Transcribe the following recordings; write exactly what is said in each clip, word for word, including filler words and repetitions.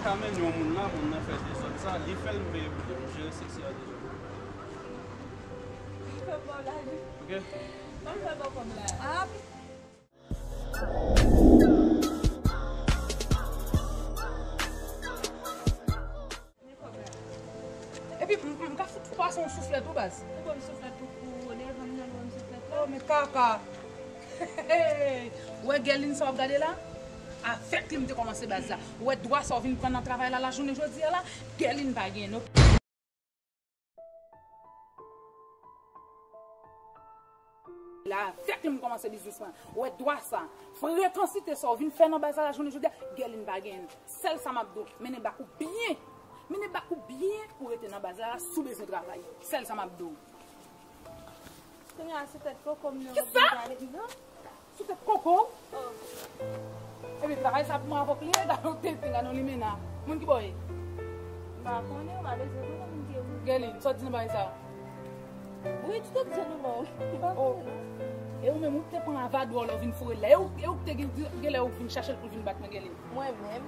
Sa mennen yon moun la, moun nan fè dezòd sa, li fè l, m peye pou li, m jere seksi a deja. Ok? Epi m, m ka fout pase yon souflèt tou baz. Ou ban m souflèt pou, pou devan m nan, ou ban m souflèt la. Oh, men kaka. Ou wè Guerline sa w ap gade la? Avèk li m te kòmanse baz la. Ou wè dwa sa w vin pran nan travay la, lajounen jodi a la, Guerline pa gen non. La, avèk li m kòmanse biznis mwen. Ou wè dwa sa, frekansite sa w vin fè nan baz la, lajounen jodi a, Guerline pa gen. Sèl sa m ap di w, mennen bak ou byen. Mennen bak ou byen pou rete nan baz la, si w bezwen travay. Sèl sa m ap di w. Kounye a, se tèt koko m nan w ap vin pale m nan. Sou tèt koko w? Oh. Epi travay sa pou mwen avèk li, gade yon tenten, gade yon limena. Moun ki bò ye? M pa konnen, ou pa bezwen konnen moun ki ye moun. Guerline, sa w di nan bagay sa? Wi, tout ap di nou ba w. M pa konnen non. E ou menm, ou te pran avadwa w lè w vin foure l la. E ou, e ou te gen, gen lè ou vin chache l pou l vin bat mwen, Guerline. Mwen menm.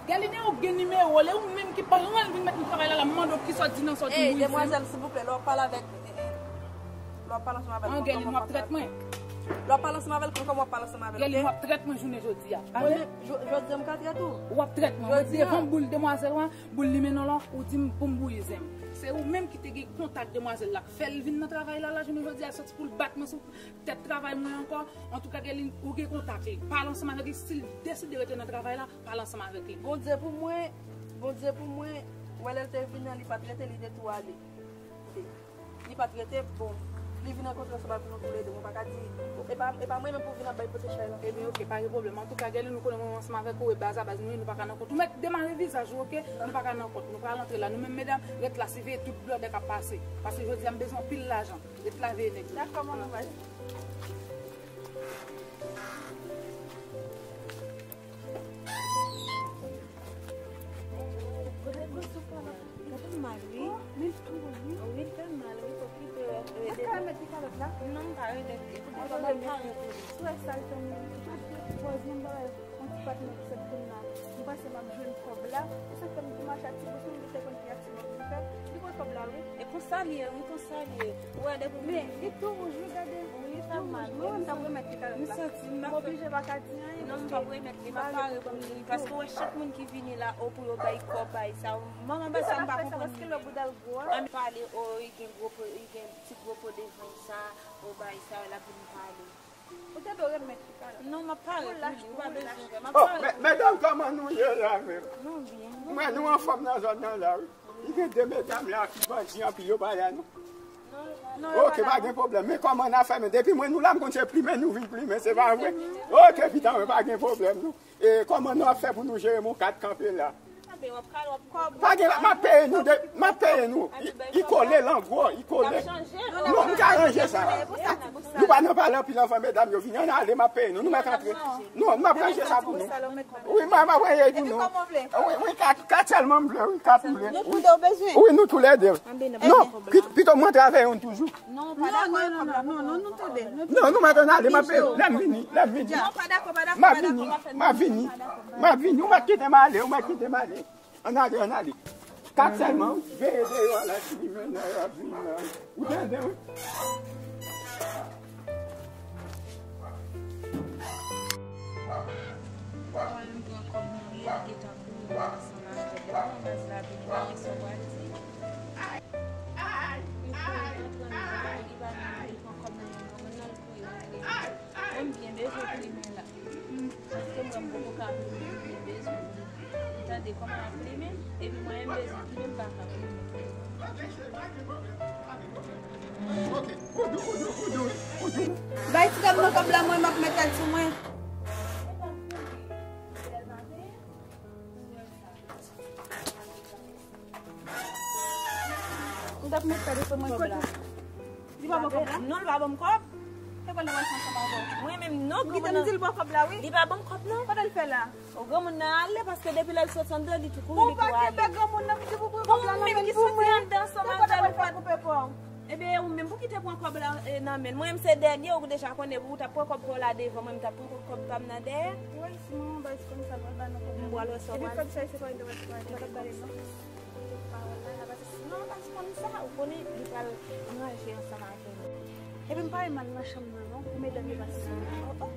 Guerline, e ou gen nimewo l, e ou menm ki pran l vin met nan travay la, la, m mande w kisa w di nan sa w di Moïse. Ey, demwazèl, silvouplè, lè w ap pale avèk, eh, eh, lè w ap pale ansanm avè l, Guerline, w ap trèt mwen. Lè w ap pale ansanm avè l, kòman w ap pale ansanm avè l, Guerline, w ap trèt mwen jounen jodi a. Mwen menm, jodi a m ka trèt ou. W ap trèt mwen. Mwen devan boul demwazèl la, boul limena w la, ou di m pou m bouyi zen m. Se ou menm ki te gen kontak demwazèl la, k fè l vin nan travay la, la jounen jodi a, soti pou l bat mwen sou tèt travay mwen ankò. Antouka, Guerline, ou gen kontak li. Pale ansanm avèk li. Si l deside rete nan travay la, pale ansanm avèk li. Bondye pou mwen, Bondye pou mwen, wè lè l te vin nan, li pa t rete, li te tou ale. Li pa t rete, bon, li vin rankontre ansanm avèk nou toulède. Mwen pa ka di, e pa, e pa mwen menm pou vin ap bay pote chay la. Ebyen, oke, pa gen pwoblèm. Antouka, Guerline, nou konnen mwen ansanm avèk ou, e baz a baz nou ye, nou pa ka nan kont. Ou mèt demare vizaj ou, oke? Nou pa ka nan kont. Nou pral antre la. Nou menm medam, ret la, siveye tout blòdè k ap pase. Paske jodi a, m bezwen anpil lajan. Ret la veye nèg yo. Dakò, manman, bay. Gade m mal, wi. Wi, l fè m mal, wi, fòk li te rete. Èske w mèt ti kalòt la? Non, m pa rete. Ou pa rete. Sou èk sa l fè m, twòzyèm bagay. Yon ti patnè pou sèt moun nan. M panse m ap jwenn kòb la. E sa k fè m tou mache ak ti bous mwen, m te konn ki aksyon m ap vin fè. Li pran kòb la, wi. E konsa li ye, wi, konsa li ye. Ou wè depi. Men, li tou wouj, wi, gade. Wi, li fè m mal. Mwen menm, m t ap remèt li kalòt la. M santi m ap fè. M oblije pa ka di anyen. Non, m p ap remèt li, m ap pare pou li. Paske ou wè chak moun ki vini la, o, pou yo bay kòb, bay sa. Manman, bay sa, m pa konprann. Paske lè bouda l gwo a. Ann pale, o, li gen gwo po, li gen ti gwo po devan sa, o, bay sa, l ap vin pale. Ou te dwe remèt li kalòt. Non, m ap pare pou li. Ou pa bezwen wè. M ap pare pou li. Oh, mèdam, kòman nou ye la menm? Nou byen. Mwen, nou anfòm nan zòn nan la, wi. Li gen de medam la ki bandi anpil, yo pa la, non? Non, yo pa la. Oke, pa gen pwoblèm. Men kòman n a fè, men depi mwen nou la, m konn se plimen nou vin plimen, se pa vre? Oke, pitan mwen, pa gen pwoblèm, non. E kòman nou ap fè pou nou jere mon kat kanpe la? Pa gen, m ap peye nou, de, m ap peye nou. I, i kole, lan gwo, i kole. Non, m ka ranje sa. Nou pa nan pale anpil anvan medam yo vini. Ann ale, m ap peye nou. Nou mèt antre. Non, m ap ranje sa pou nou. Wi, m ap, m ap ranje pou nou. Wi, wi, kat, kat sèlman m vle, wi, kat m vle. Wi, nou toulède. Non, pito mwen travay yon toujou. Non, pa dakò, non, non, non, non, nou tou de. Non, nou mèt ann ale, m ap peye. Lè m vini, lè m vini. Non, pa dakò, pa dakò, pa dakò, pa fè nou. M ap vini, m ap vini, m ap vini. Ou mèt kite m ale, ou mèt kite m ale. Ann ale, ann ale. Kat sèlman, wi. Veye deyò a la, si li mennen yo ap vin la. Ou tande, wi. Mwen pran kòb mwen, li gentan pou mwen ansanm avè l. Depi yon baz la vini, men sa w pral di. Li kouri rantre nan kay, li pa menm vle pran kòb nan men mwen, nan l kouri rantre. Mwen m byen bezwen plimen la. Paske mwen m poko ka plimen, m byen bezwen plimen. Ou tande kòman y ap plimen? Epi mwen menm bezwen plimen, m pa ka plimen. Bay ti dam nan kòb la, mwen m ap met kal sou mwen. M t ap met kado sou mwen kote. Li pa ban kòb la? Non, li pa ban m kòb. Se kwa l nan mache ansanm avè w? Mwen menm, non, granmoun nan. Li di l ban kòb la, wi. Li pa ban m kòb, non. Kote l fè la? O, granmoun nan ale, paske depi lè l soti anndan, li tou kouri, li tou ale. Ou pa kenbe granmoun nan, m di pou pran kòb la nan men l pou mwen. Ou menm ki soti anndan ansanm avè l, ou pa koupe po a w. Ebyen, ou menm, pou ki te pran kòb la, e, nan men l? Mwen menm, se dènye, ou deja konnen, pou ou t ap pran kòb pa w la devan, mwen, m t ap pran kòb pa m nan dèyè. Wi, si manman baz konn sa, l pral ba nou kòb la. M pral resevwa l. Epi kòb sa, se pa yon dwa, se pa yon dwa, non. Pawòl la, la, pase sinon, baz konn sa, ou konnen, li pral ranje ansanm avè nou. Epi m pa renmen al nan chanm nan, non, pou medam yo pase la. Oh, oh.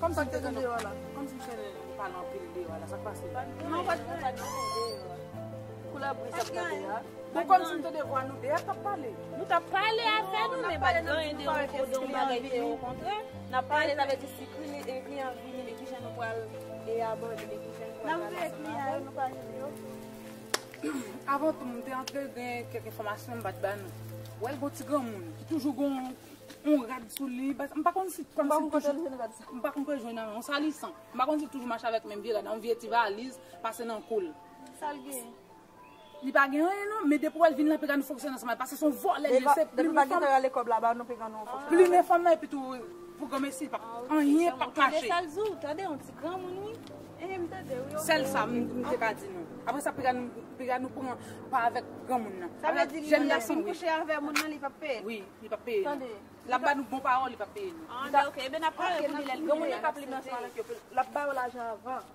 Kòm sa k te gen deyò la. Kòm si misye pale anpil deyò la, sa k pase? Non, pa t gen anyen deyò. Koulè bri sa k tande a. Bon, kòm si m tande vwa nou de a t ap pale. Nou t ap pale avè nou, men pa t gen anyen deyò, yon kote yon bagay te okontrè. N ap pale, sa vle di si kli-, e, kliyan vini, men kijan nou pral, e, abòde, men kijan nou pral pale ansanm avè l. Avan tou, m te antre gen kèk enfòmasyon m pa t ba nou. Wè l gon ti granmoun ki toujou gon yon rad sou li. Baz, m pa konn si, kòm si toujou, m pa konn kote l jwenn rad sa. M pa konn kote l jwenn nan, yon salisan. M pa konn si toujou mache avèk menm vye rad, yon vye ti valiz, pase nan kou l. Sa l genyen? Li pa gen anyen non, men depi w wè l vin la, piga nou fonksyone ansanm, paske se yon vòlè li ye, se plim fanm. Depi l pa gentan rale kòb la ba nou, piga nou fonksyone. Plim fanm nan, epi tou, pou granmesi, pa anyen p ap mache. Tande sa l di w, tande yon ti granmoun, wi. Ehe, m tande, wi, ok. Sèl sa m, m te ka di nou. Apre sa, piga nou, piga nou pran pa avèk granmoun nan. Sa vle di li, lè l fin kouche avè moun nan, li p ap peye l? Wi, li p ap peye nou. Tande. L ap ba nou bon pawòl, li p ap peye nou. Ah, men ok, ebyen n ap pale pou li lè l vini. Granmoun nan ka plim ansanm avèk yo, l ap ba yo lajan avan.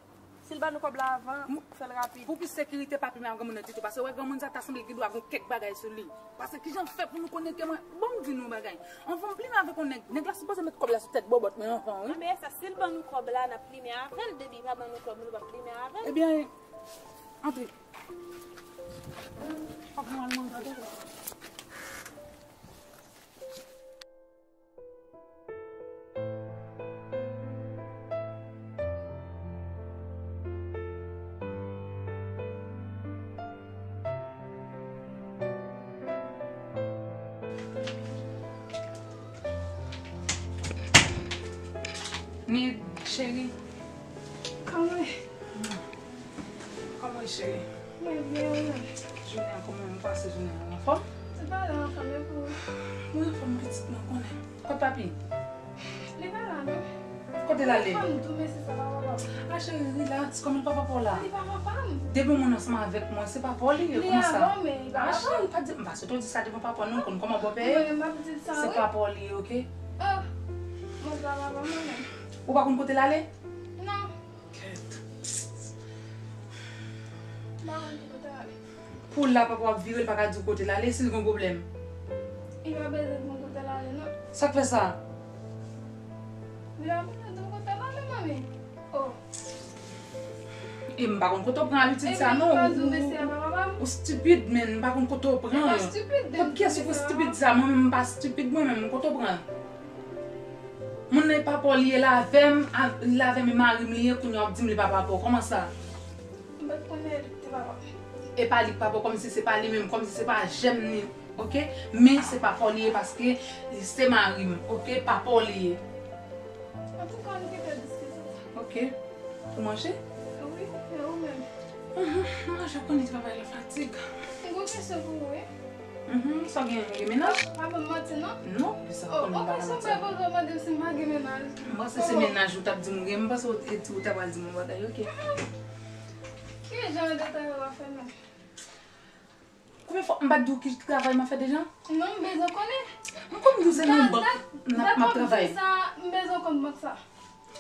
Si l ba nou kòb la avan, fè l rapid. Pou plis sekirite, pa plimen ak granmoun nan ditou, paske wè granmoun sa ta sanble gen dwa gon kèk bagay sou li. Paske kijan fè pou nou konnen ke mwen, bon, m di nou yon bagay. Anvan m plimen avèk yon nèg, nèg la sipoze met kòb la sou tèt bòbòt mwen anvan, wi. Anben sa, si l ban nou kòb la, n ap plimen avè l, depi li pa ban nou kòb, nou p ap plimen avè l. Ebyen, antre. Fòk nou al manje. Nid, cheri. Kòman? Kòman w ye, cheri? Mwen byen, ou menm? Jounen an, kòman w pase jounen an? Anfòm? Se pa la anfòm, e pou ou? Mwen anfòm, pitit mwen, konnen. Kot papi? Li pa la, non. Kote l ale? Fanm tou, mesye sa pa papa m. A, cheri, relax, kòman papa pa w la? Li pa papa m. Depi yon moun ansanm avèk mwen, se papa w li ye, kòman sa? Li avè w, men li pa papa m. A, cheri, pa di, m pa sot w di sa devan papa w, non, konn kòman bòpè ye? Mwen menm, m ap di l sa, wi. Se papa w li ye, oke? Oh, mwen pa papa m, mwen menm. Ou pa konn kote l ale? Non. Kèt. M pa konn ki kote l ale. Pou la, papa w ap vire, l pa ka di w kote l ale, si l gen yon pwoblèm. Li pa bezwen di m kote l ale, non. Sa k fè sa? Li pa bezwen di m kote l ale, manmi. Oh. E m pa konn kote w pran abitid sa, non. Epi, ou pa di w mesye a pa papa m? Ou stipid, men m pa konn kote w pran. Li pa stipid, kot kiyès ou stipid sa? Mwen menm, m pa stipid, mwen menm, kote w pran? Moun nan e papa w li ye, l avè m, a, l avè m, e mari m li ye, kounye a w ap di m li pa papa w. Kòman sa? M pa t konnen li te papa m. E pa li k papa w, kòmsi se pa li menm, kòmsi se pa jèm ni, oke? Men se papa w li ye paske se mari m, oke? Papa w li ye. Antouka, nou kite diskisyon sa. Oke. Ou manje? Wi, e ou menm? Mhm, m manje, ou konnen travay la fatig. M gon kesyon pou ou, wi. Mhm, sa w gen, ou gen mennaj? Pa ban m manti, non. Non, men sa w konnen m pa ka manti. Oh, ok, si w pa poze w mande m si m pa gen mennaj. M panse se mennaj ou t ap di m ou gen, m panse ou, e, ou ta pral di m yon bagay, oke. Ki jan de travay w ap fè menm? Konbyen fwa m pa t di w ki travay m ap fè deja? Non, m bezwen konnen. M konn di w se nan bank m ap travay. M bezwen kont bank sa.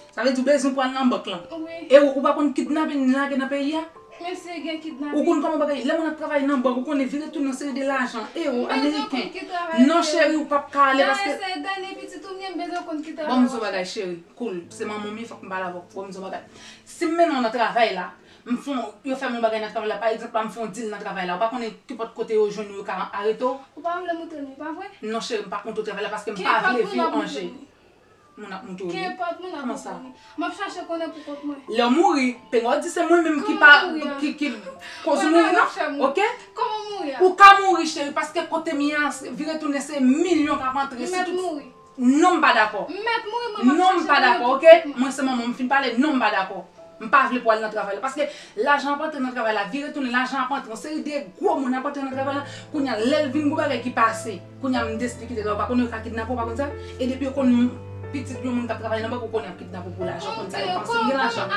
Sa vle di w bezwen pou al nan bank lan. Wi. E ou, ou pa konn kidnapin lage nan peyi a? Mesye, gen kidnapin. Ou konn kòman bagay, lè moun ap travay nan bank, ou konnen vire tounen yon seri de lajan, ewo, ameriken. Non, cheri, ou p ap ka ale paske. Dayè, se dènye pitit ou m ye, m bezwen konn ki travay w ap fè. Ban m di w bagay, cheri, cool. Se manman m ye, fòk m pale avè w. Ban m di w bagay. Si m mennen w nan travay la, m fè yon, yo fè m yon bagay nan travay la, pa egzanp la, m fè yon deal nan travay la, ou pa konnen kenpòt kote yo jwenn ou, yo ka arete w. Ou pa vle montre m li, pa vre? Non, cheri, m p ap montre w travay la paske m pa vle vi w an je. Moun ap montre w li. Kenpòt moun ap montre w li. M ap chache konnen pou kont mwen. Lè w mouri, penga w di se mwen menm ki pa, ki, ki koz ou mouri, non? Oke? Kòman mouri a? Ou ka mouri, cheri, paske kote m ye a, vire tounen se milyon k ap antre. M mèt mouri. Non, m pa dakò. M mèt mouri, mwen m ap chache konnen pou kont mwen. Non, m pa dakò, oke? Mwen se manman w, m fin pale, non, m pa dakò. M pa vle pou w al nan travay la. Paske lajan ap antre nan travay la, vire tounen, lajan ap antre. Yon seri de gwo moun ap antre nan travay la. Kounye a, lè l vin, gon bagay ki pase. Kounye a, m deside kite travay. Ou pa konnen yo ka kidnape w, ou pa konn sa? E depi yo konn pitit yon moun k ap travay nan bank, ou konnen y ap kidnape w pou lajan. Ou konn sa, yo panse m gen lajan.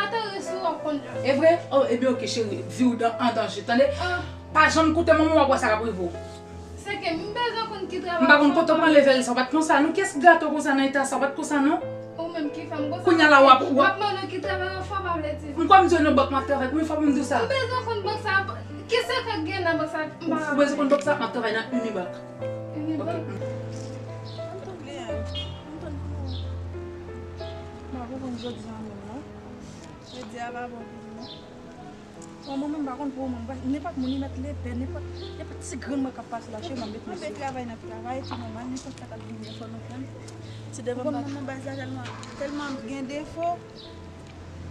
E vre? Oh, ebyen, oke, cheri. Vi w dan, an danje, tande? Ah. Pa janm koute manman w, w ap wè sa k ap rive w. Se ke m bezwen konn ki travay. M pa konn kote w pran level sa, w pa t konsa, non? Kiyès ki gate w konsa nan eta sa, w pa t konsa, non? Ou menm ki fè m konsa. Kounye a la, w ap, w ap. W ap mande ki travay, anfen, w pa vle di. M kwè m di w nan bank m ap travay, konbyen fwa pou m di w sa? M bezwen konn bank sa, ki sekrè k gen nan bank sa, m pa. Ou bezwen konn bank sa, m ap travay nan Unibank. Unibank. Ok. M pa konprann jodi a menm, non. Jodi a pa bon pou nou, non. Bon, mwen menm, m pa konn pou ou, mwen, nenpòt moun, li mèt lepè, nenpòt, nenpòt ti grenn mwen k ap pase la, cheri, m ap met mesye. Mwen travay, n ap travay, tou nòmal, nenpòt sa k ap vini an fò nou fè l. Se devan m nan, nan baz la tèlman, tèlman gen defo.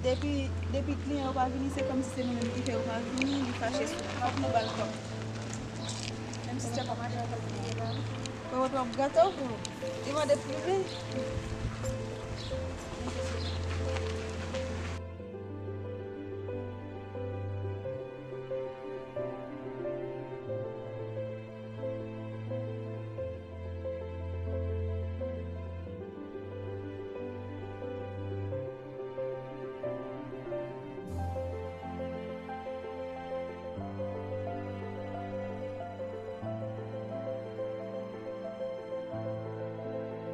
Depi, depi kliyan yo pa vini, se kòmsi se nou menm ki fè yo pa vini, li fache sou nou, fòk nou ba l kòb. Menm si se pa mache, fòk nou ba l. Fò w ap gate w pou li mande prive.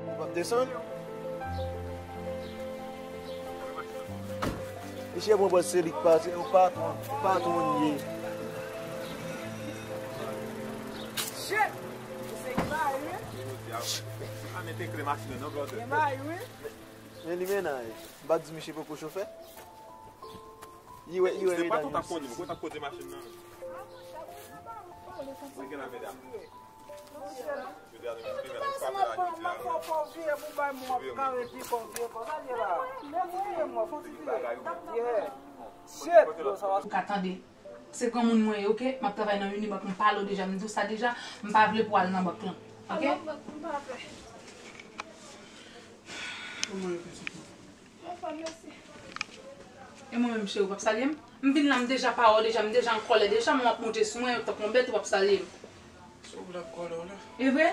Ou p ap desann? Misye pran pòz se li k patwon, patwon, patwon li ye. Shit! Misye ki bay, wi. A mete kle machin nan, non, brother. Li bay, wi. Men li mennaj. M pa t di misye poko chofè? Li wè, li wè medam yo. Se patwon t ap kondi, mwen t ap kondi machin nan. Mwen gen la, medam. Ou ka tande. Se granmoun mwen ye, oke? M ap travay nan Unibank, m pale w deja, m di w sa deja, m pa vle pou w al nan bank lan, oke? Kòman yo fè sou kont? Anfòm, mèsi. E mwen menm, cheri, w p ap salye m? M vin la, m deja pa wè w deja, m deja an kòlè deja, men w ap monte sou mwen tankou yon bèt, w ap salye m. Se ou k ap kòlè w la. E vre?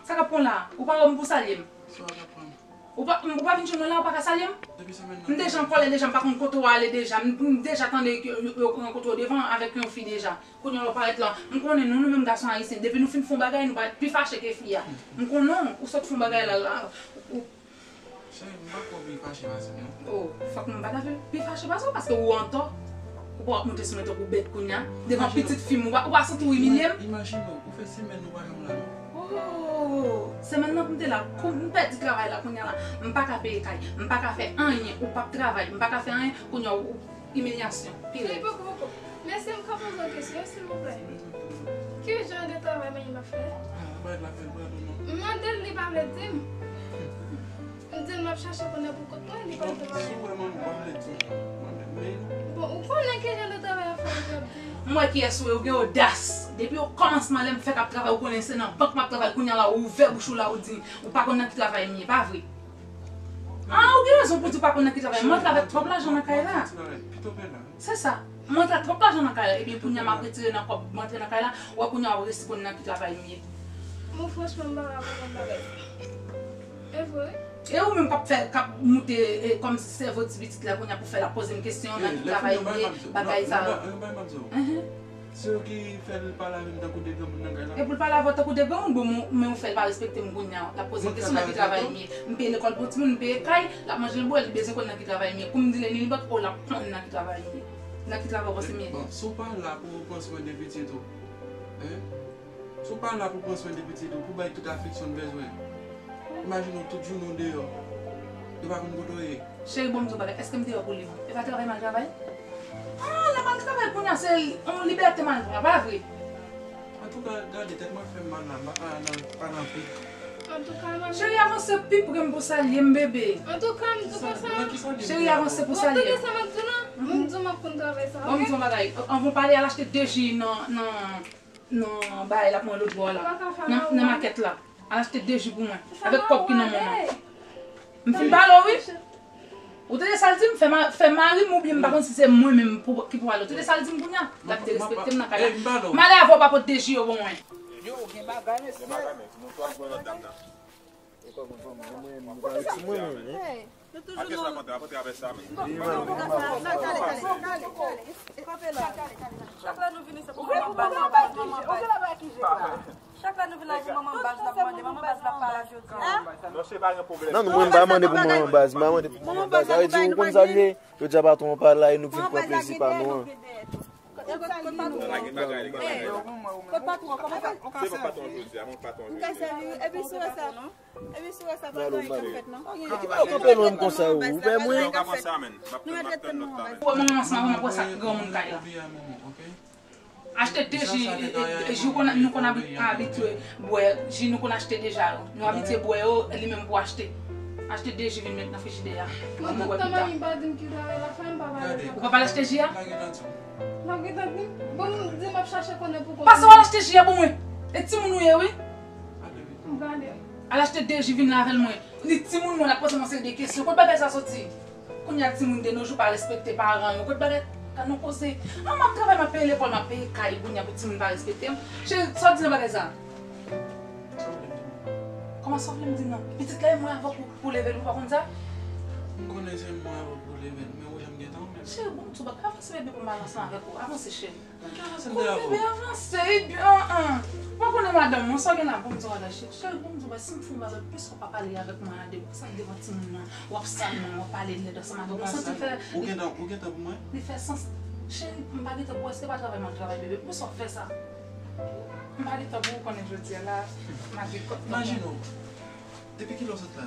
Sa k ap pran w la? Ou pa wè m pou w salye m? Se ou k ap pran m. Ou pa, ou pa vin jwenn mwen la, ou pa ka salye m? Depi semèn nan. M deja an kòlè deja, m pa konn kote w ale deja, m, m deja tande ke yo, yo rankontre w devan avèk yon fi deja. Kounye a w parèt la. M konnen nou, nou menm gason ayisyen, depi nou fin fè yon bagay, nou parèt pi fache ke fi a. M konnen w, ou sot fè yon bagay la, la, ou. Cheri, m pa ko pi fache pase m, non. Oh, fòk m pa ta pi, pi fache pase w, paske ou antò. Ou pa w ap monte sou mwen tankou bèt kounye a. Devan pitit fi m, ou pa, ou pa santi w imilye m? Imajine w, ou fè semèn ou pa janm la, non. Oh, semèn nan pou m te la, kou m pèdi travay la kounye a la. M pa ka peye kay, m pa ka fè anyen, ou p ap travay, m pa ka fè anyen, kounye a ou Imilyasyon, pi rèd. Poko, poko. Mesye, m ka poze w kesyon, silvouplè? Ki jan de travay manmi m ap fè? M mande l, li pa vle di m. M di l m ap chache konnen pou kont mwen, li pa vle di m. Bon, ou konnen ki jan de travay ap fè, li p ap di. M wè kiyès ou ye, ou gen odas. Depi okòmansman lè m fèk ap travay, ou konnen se nan bank m ap travay, kounye a la ou ouvè bouch ou la, ou di ou pa konn nan ki travay m ye, pa vre? Ah, ou gen rezon pou di ou pa konn nan ki travay. M antre avèk twòp lajan nan kay la. Se sa. M antre ak twòp lajan nan kay la. Ebyen, kounye a m ap retire nan kòb m antre nan kay la. Ou wè kounye a w ap resi konn nan ki travay m ye. Mwen, franchman, m pa ka konprann bagay sa. E vre? E ou menm k ap fè, k ap moute, e, kòmsi sèvo ti pitit la kounye a pou fè l ap poze m kesyon nan ki travay m ye, bagay sa yo. Se yo ki fè l pale avè m tankou de granmoun nan kay la. E pou l pale avè w tankou de granmoun, bon, men, men ou fè l pa respekte m kounye a. L ap poze m kesyon nan ki travay m ye. M peye lekòl pou timoun, m peye kay, l ap manje, l bwè, li bezwen konn nan ki travay m ye. Kou m di l Unibank, o, l ap konn nan ki travay m ye. Nan ki travay w panse m ye? Bon, si w pa la pou w pran swen de pitit ou, en? Si w pa la pou pran swen de pitit ou, pou bay tout afeksyon l bezwen, imajine w tout jounen w deyò. Yo pa konn kote w ye. Cheri, bon, m di w bagay, èske m deyò pou li? E pa travay m al travay? Ah, lè m al travay kounye a, se yon libète m al pran, pa vre? Antouka, gade, tèt mwen fè m mal la, m pa ka nan, pa nan pik. Antouka, manmi. Cheri, avanse pi pre m pou w salye m, bebe. Antouka, m di w konsa. Cheri, avanse pou w salye m. Ou tande sa m ap di w la? M di w m ap konn travay sa, oke? Bon, m di w yon bagay. Anvan w pale, al achte de ji nan, nan, nan bagay l ap mwen lòt bò la. Nan, nan makèt la. Al achte de ji pou mwen. Avèk kòb ki nan men w lan. M fin pale w, wi. Ou tande sa l di m? Fè ma-, fè mari m oubyen m pa konn si se mwen menm pou, ki pou ale. Ou tande sa l di m kounye a? L ap derespekte m nan kay la. M ale avè w pa pot de ji yo ban mwen. Yo, gen bagay, mesye. Gen bagay, men. Mwen, mwen, mwen, mwen, mwen, mwen, mwen, mwen, mwen, mwen, mwen, Nou toujou nan. Chak lè nou vini, se pou manman baz la, manman baz la. Chak lè nou vin la, se manman baz la pou mande, manman baz la pa la jodi a. Non, se pa gen pwoblèm. Non, nou, mwen, m pa mande pou manman baz, m pa mande pou manman baz. Sa vle di, ou konn sa l ye? Yo di a patwon an pa la e nou k vin pran plezi pa nou an. Kot patwon an? Kòman sa ye? Se pa patwon jodi a, mwen patwon jodi a. Epi sou sa, non? Epi sou sa, pa gen anyen k ap fèt, non? Ki pa kanpe lwen m konsa, ou pè mwen? Ou mèt ret tann manman baz la. Wè manman ansanm avè m, ap wè sa granmoun kay la. Achte de ji, e, e, e, ji konn, nou konn abi-, abitye bwè, ji nou konn achte deja yo. Nou abitye bwè yo, li menm pou achte. Achte de ji vin met nan frijidè a. Mwen, tout tan manmi pa di m ki travay la fè, m pa pale. Ou pa pale achte ji a? Lageta di m, bon, m di m ap chache konnen pou kont mwen. Pase w al achte ji a pou mwen. E timoun ou ye, wi. M pale. Al achte de ji vin la avè l mwen. Ni timoun mwen, l ap poze m yon seri de kesyon. Kot bagay sa soti? Kounye a timoun de nos jours pa respekte paran yo. Kot bagay? Gad yon koze. An, m ap travay, m ap peye lekòl, m ap peye kay. Kounye a pou timoun pa respekte m. Cheri, sa w di nan bagay sa? Kòman sa w vle m di non? Pitit la e mwen avè w pou, pou leve l, ou pa konn sa? M konnen se mwen avè w pou leve l, men ou janm gentan ou menm. Cheri, bon, m di w bagay, avanse bebe pou m al ansanm avèk ou. Avanse, cheri. Mwen ki avanse m de avè w. Bebe, avanse, ebyen, an, an. Ou pa konnen madanm mwen, sa w gen la, bon, m di w bagay, cheri, cheri, bon, m di w bagay, si m fè yon bagay, plis w pa pale avèk mwen a de, w ap sal devan timoun nan, w ap sal non, w ap pale lèd ansanm avèk mwen, santi fè. Ou gentan, ou gentan pou mwen? Li fè sans. Cheri, m pa gentan pou w, èske pa travay m al travay, bebe? Poukisa w fè sa? M pa gentan pou ou konnen jodi a la, malgre kòk. Imajine w, depi kilè w sot la?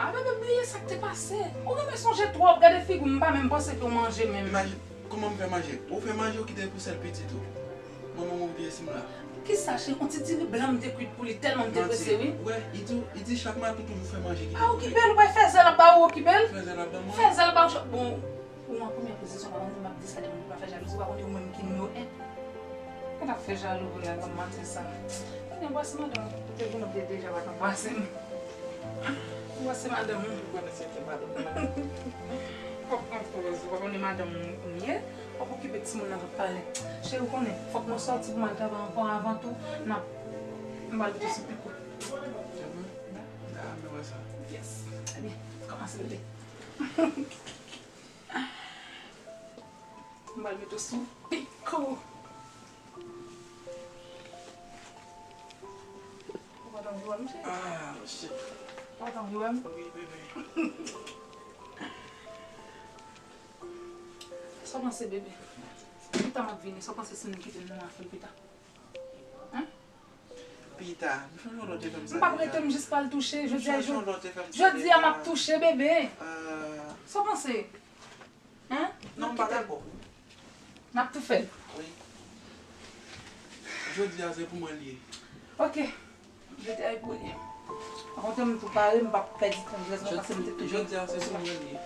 A, bebe, bliye sa k te pase. Ou renmen sonje twòp, gade figi w, m pa menm panse ke w manje menm. Imajine, kòman m fè manje? Ou fè manje, ou kite pou sèl pitit ou. Manman mwen bliye si m la. Kisa, cheri? Yon ti diri blan m te kwit pou li, tèlman m te prese, wi. Ou wè, li di, li di chak maten toujou fè manje, kite pou li. A, okipe l, ou wè fè zèl ap ba ou, okipe l. Fè zèl ap ba mwen. Fè zèl ap ba ou, bon. Ou an premyè pozisyon, pa konn si m ap di sa de moun ki pa fè jalouzi, ou pa konn ou menm ki nimewo en. Mwen t ap fè jalou pou la, banm manti sa. Ebyen, bwase madanm ou, ou te vin ou te deja pa t anbwase m. Bwase madanm ou. Ou konnen se te madanm ou la. Fòk pran pòz, ou pa konnen madanm ou m ye, fòk okipe timoun nan k ap pale. Cheri, ou konnen, fòk mwen sòti pou m al travay ankò avan tou, n ap, m pral mete sou piko. Demen? Da, mwen wè sa. Yes. Ebyen, kòmanse bebe. M pral mete w sou piko. Ou pa t anvi wè m, cheri? Ah, shit. Ou pa t anvi wè m? Wi, bebe. Sa w panse, bebe? Pita m ap vini, sa w panse si nou kite m nan afè l pita? Hein? Pita, nou chanje yon lòt efè m sa. M p ap rete, m jis pral touche. Jodi a, jodi a m ap touche, bebe. Sa w panse? Hein? Non, m pa dakò. N ap tou fè l. Wi. Jodi a, se pou mwen li ye. Ok. Jodi a, e pou li ye. Akonte m tou pare, m p ap pèdi tan, jodi a, se pou mwen li ye.